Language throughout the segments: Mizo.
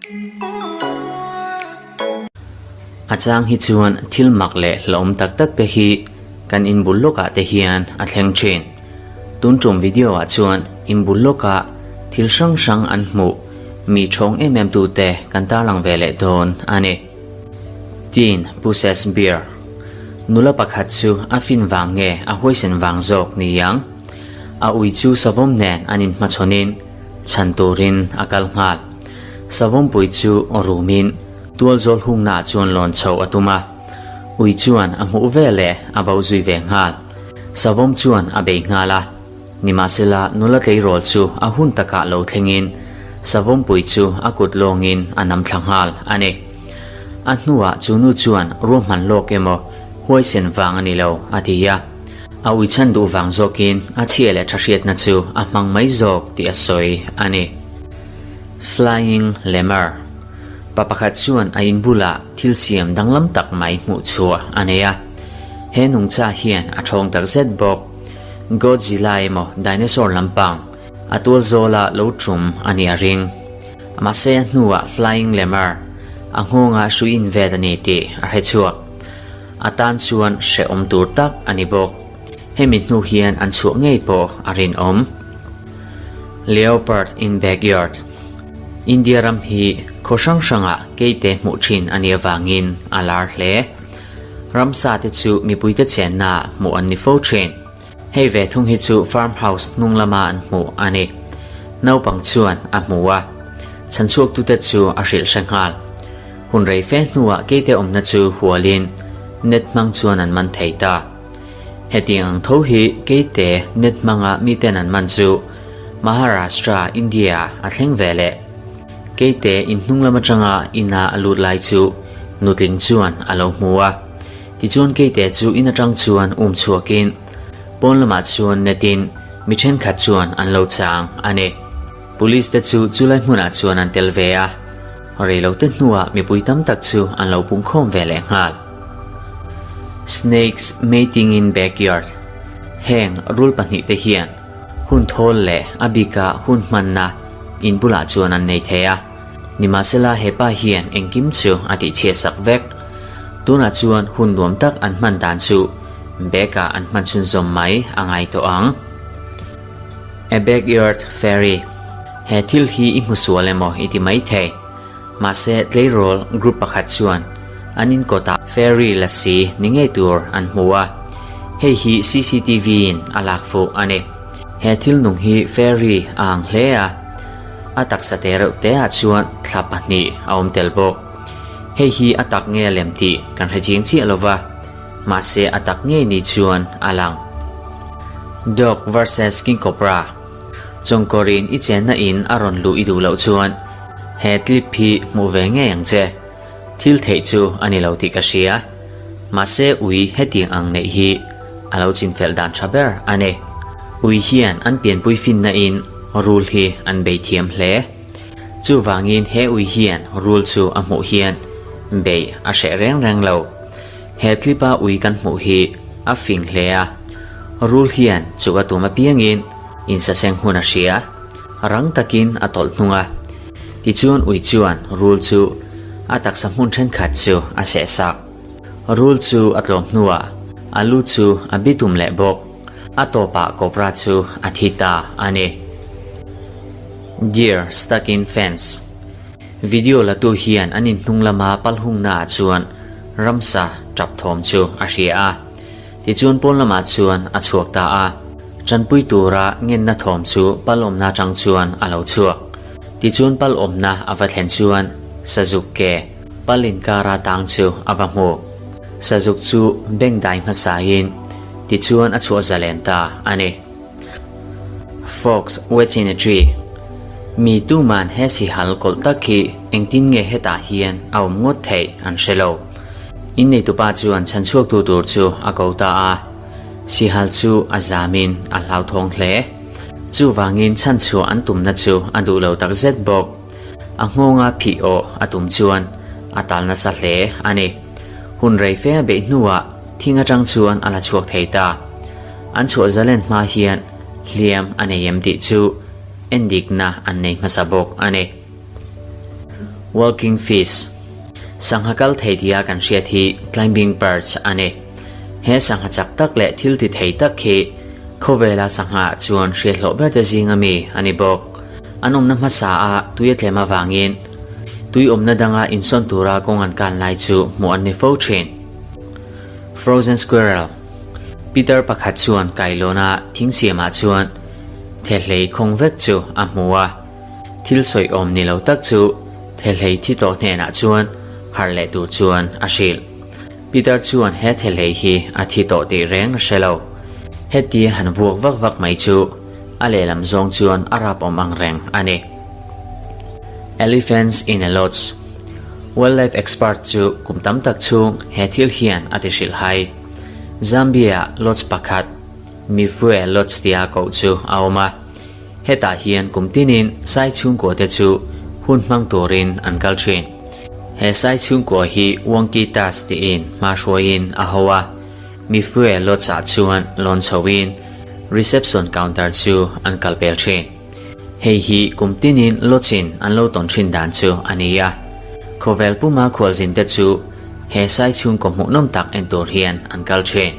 A chang hi chuan thil mak leh hlauhawm tak tak te hi kan inbul lawkah te hian a thleng thin. Tun tum video ah chuan inbul lawkah thil hrang hrang an hmuh mi thawng em em tute kan tarlang ve leh dawn a ni. Tiin Pusses Beer nula pakhat chu a fin vang nge a huaisen vang zawk ni ang? A ui chu savawm nen an inhmachhawnin chhan turin a kal nghal. Savawmpui chu rumin tualzawl hungnaah chuan lawn chhoh a tum a. Ui chuan a hmuh ve leh a bo zui ve nghal. Savawm chuan a bei nghal a. Nimahsela nula tleirawl chu a hun takah lo thlengin Savawmpui chu a kut lawngin a nam thla nghal a ni. A hnuah chu nu chuan ruahman lawk emaw huaisen vang a ni lo a ti a. A uichhan duh vang zawkin a chhia leh tha hriatna chu a hmang mai zawk tih a sawi a ni. Flying Lemur Pa pakhat chuan a in bulah thil siam danglam tak mai hmuh chhuah a nei a. He nungcha hian a thawng tak zet bawk. Godzilla emaw dinosaur lampang a tual zawla lo tum a nih a ring. Mahse a hnuah Flying Lemur a nghawngah hrui invet a ni tih a hre chhuak. A tan chuan hrehawm tur tak a ni bawk. Hemi hnu hian an chhuah ngei pawh a rinawm. Leopard in backyard India ram hi khaw hrang hrangah keite hmuh thin a nih avangin a lar hle. Ramsa te chu mipuite chenna hmuh an ni fo thin. Hei ve thung hi chu farm house hnung lama an hmuh a ni. Naupang chuan a hmu a, chhanchhuaktute chu a hrilh hre nghal. Hun rei fe hnuah keite awmna chu hualin net hmang chuan an man thei ta. Hetiang ang tho hi keite net hmanga miten an man chu Maharashtra, India a thleng ve leh. Keite in hnung lam atanga ina a lut lai chu nutling chuan a lo hmu a. Tichuan keite chu in atang chuan um chhuakin pawn lamah chuan netin mi thenkhat chuan an lo chang a ni. Police te chu chulai hmunah chuan an tel ve a, reilote hnuah mipui tam tak chu an lo pungkhawm ve leh nghal. Snakes mating in backyard Heng rul pahnihte hian hun thawl leh a bika hun hmanna in bulah chuan an nei thei a. Nimahsela hepa hian engkim chu a tihchhiatsak vek. Tunah chuan hun nuam tak an hman dan chu bag-ah an hman chhunzawm mai a ngai tawh ang. A backyard fairy He thil hi i hmu sual emaw i ti mai thei. Mahse tleirawl group pakhat chuan an inkawtah fairy la si ni ngei tur an hmu a, hei hi CCTV in a lak fuh a ni. He thil nung hi fairy a ang hle a, a taksa te reuh te ah chuan thla pahnih a awm tel bawk. Hei hi a tak nge lem tih kan hre chiang chiah lova, mahse a tak ngei ni chuan a lang. Dog versus King Cobra Chawngkawrin i chenna in a rawn luh i duh loh chuan he clip hi hmuh ve ngei ang che. Thil theih chu a ni lo tih ka hria. Mahse ui hetiang ang neih hi a lo chinfelh dan tha ber a ni. Ui hian an pianpui finna in rul hi an bei thiam hle. Chuvangin he ui hian rul chu a hmuh hian bei a hreh reng reng lo. He clip a ui kan hmuh hi a fing hle a, rul hian chuk a tum apiangin insaseng hun a hria, rang takin a tawlh hnung a. Tichuan ui chuan rul chu a taksa hmun thenkhat chu a seh sak. Rul chu a tlawm hnuah a lu chu a bitum leh bawk. A tawpah cobra chu a thi ta a ni. Deer stuck in fence. Video la tu hian an inhnung lama palhungna ah chuan ramsa tap thawm chu a hria a. Tichuan pawn lamah chuan a chhuak ta a. Tanpui tura ngenna thawm chu palawmna atang chuan a lo chhuak. Tichuan palawmna a va thlen chuan Sazuk ke pal inkara tang chu a va hmu. Sazuk chu beng dai hmasain tichuan a chhuah zalen ta a ni. Fox waits in a tree Mi tuman he sihal kawlh tak hi engtin nge hetah hian a awm ngawt theih an hre lo. Inneitupa chuan chhanchhuaktu tur chu a ko ta a. Sihal chu a zamin a hlauthawng hle. Chuvangin chhanchhuah an tumna chu a duh lo takzet bawk. A nghawnga phih awh a tum chuan a tal nasa hle a ni. Hun rei fe a beih hnuah thing atang chuan a la chhuak thei ta. An chhuah zalen hma hian hliam a nei em tih chu endikna an nei hmasa bawk a ni. Walking fish, Sangha kal thei tia kan hriat hi climbing perch a ni. He sangha chak tak leh thil ti thei tak hi khawvela sangha chuan hriat hlawh ber te zinga mi a ni bawk. An awmna hmasa a tui a tlem avangin tui awmna danga insawn tura kawng an kan lai chu hmuh an ni fo thin. Frozen squirrel, Peter pakhat chuan kailawna thing siamah chuan thehlei khawng vek chu a hmu a. Thil sawi awm ni lo tak chu Thehlei thi tawh hnenah chuan harh leh tur chuan a hrilh. Peter chuan he Thehlei hi a thi tawh tih reng a hre lo. Heti han vuak vak vak mai chu a lehlam zawng chuan a rap awm ang reng a ni. Elephants in a Lodge Wildlife expert chu kum tam tak chhung he thil hian a ti hrilh hai. Zambia lodge pakhat Mifue Lodge tia koh chu a awm a. Hetah hian kum tinin sai chhungkua te chu hun hmang turin an kal thin. He sai chhungkua hi Wonky Tas tiin hma hruaiin a ho a, Mifue Lodge ah chuan lawn chhoin reception counter chu an kal pel thin. Hei hi kum tinin lodge in an lo tawn thin dan chu a ni a. Khawvel puma khualzin te chu he sai chhungkaw hmuhnawm tak en tur hian an kal thin.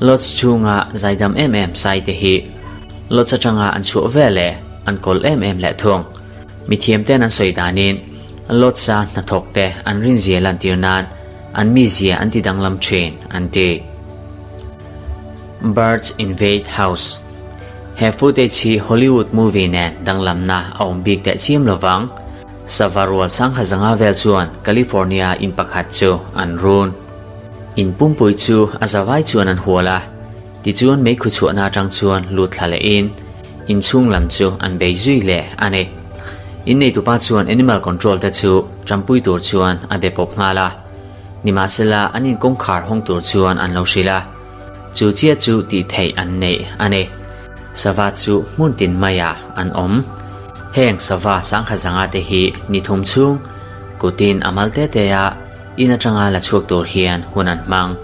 Lodge chhunga zaidam em em sai te hi Lodge atanga an chhuah ve leh an kawl em em leh thung. Mithiam ten an sawi danin Lodge-a hnathawk te an rinzia lantir nan an mizia an ti danglam thin an ti. Birds Invade House He footage hi Hollywood movie nen danglamna a awm bik teh chiam lovang. Sava rual sangha zanga vel chuan California in pakhat chu an run. In pumpui chu a zavai chuan an hual a. Tichuan meikhu chhuahna atang chuan lut thla lehin inchhung lam chu an bei zui leh a ni. Inneitupa chuan animal control te chu tampui tur chuan a be pawp nghal a. Nimahsela an in kawngkhar hawng tur chuan an lo hrilh a. Chu chiah chu tih theih an neih a ni. Sava chu hmun tin maiah an awm. Heng sava sangha zanga te hi ni thum chhung kutin a mal te te a In atanga la chhuak tur hian hun an hmang.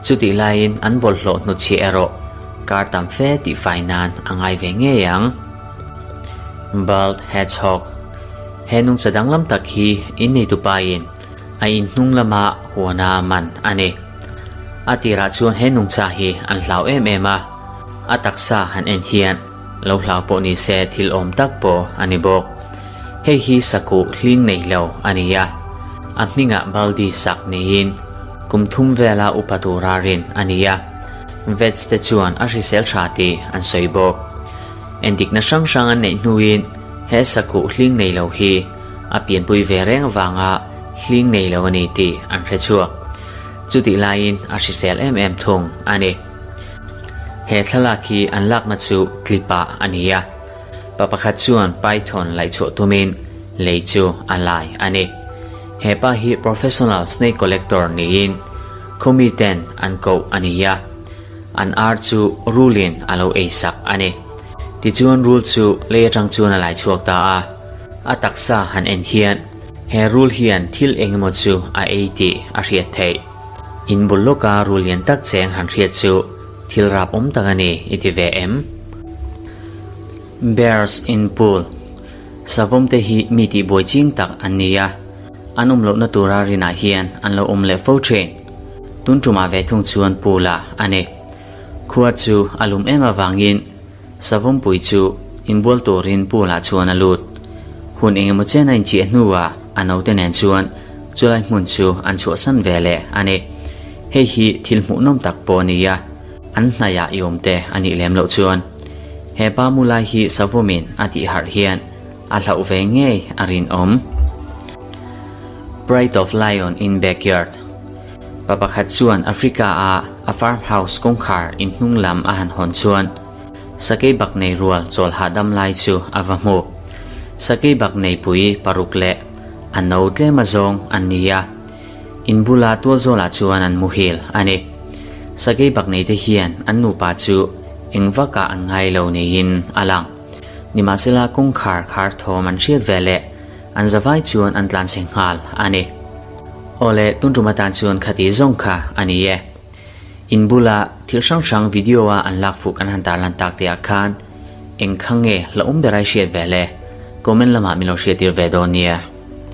Chutih laiin an bawlhhlawh hnutchhiah erawh kar tam fe tihfai nan a ngai ve ngei ang. Bald Hedgehog, He nungcha danglam tak hi in neitupain a in hnung lama huana man a ni. A tirah chuan he nungcha hi an hlau em em a, a taksa han en hian lo hlau pawh ni se thil awm tak pawh a ni bawk. Hei hi sakuh hling nei lo a ni a, a hmingah Baldi sak niin kum thum vela upa tura rin a ni a, vets te chuan a hrisel tha tih an sawi bawk. Endikna hrang hrang an neih hnuin he sakuh hling nei lo hi a pianpui ve reng avanga hling nei lo a ni tih an hre chhuak. Chutih laiin a hrisel em em thung a ni. He thlalak hi an lakna chu clip ah a ni a. Pa pakhat chuan Python laihchhuah tumin lei chu a lai a ni. He pa hi professional snake collector niin khawmi ten an koh a ni a, an ar chu rulin a lo ei sak a ni. Tichuan rul chu lei atang chuan a laichhuak ta a, a taksa han en hian he rul hian thil engemaw chu a ei tih a hriat theih. In bul lawka rul lian tak cheng han hriat chu Thil rap awm tak a ni i ti ve em? Bears in pool Savawm te hi mi tih buai ching tak an ni a, an awm lohna tura rinah hian an lo awm leh fo thin. Tun tumah ve thung chuan pool ah a ni. Khua chu a lum em avangin savawm pui chu inbual turin pool ah chuan a lut. Hun engemaw chen a inchiah hnuah a naute nen chuan chulai hmun chu an chhuahsan ve leh a ni. Hei hi thil hmuhnawm tak pawh a ni a, an hnaiah i awm te a nih lem loh chuan. He pa mu lai hi Savumin a tih harh hian a hlauh ve ngei a rinawm. Pride of Lion in Backyard Pa pakhat chuan Africa a a farm house kawngkhar in hnung lam a han hawn chuan sakei bak nei rual chawl hahdam lai chu a va hmu. Sakei bak neipui paruk leh a no tlem azawng an ni a. In bula tualzawlah chuan an muhil a ni. Sakei bak neite hian an nupa chu eng vakah an ngai lo niin a lang. Nimahsela kawngkhar khar thawm an hriat ve leh an zavai chuan an tlanchhe nghal a ni. Awle, tun tum atan chuan khati zawng kha a ni e. In bula thil hrang hrang video a an lak fuh kan han tarlan tak te ah khan eng kha nge hlauhawm ber ai hriat ve le? Comment lamah min lo hriattir ve dawn nia.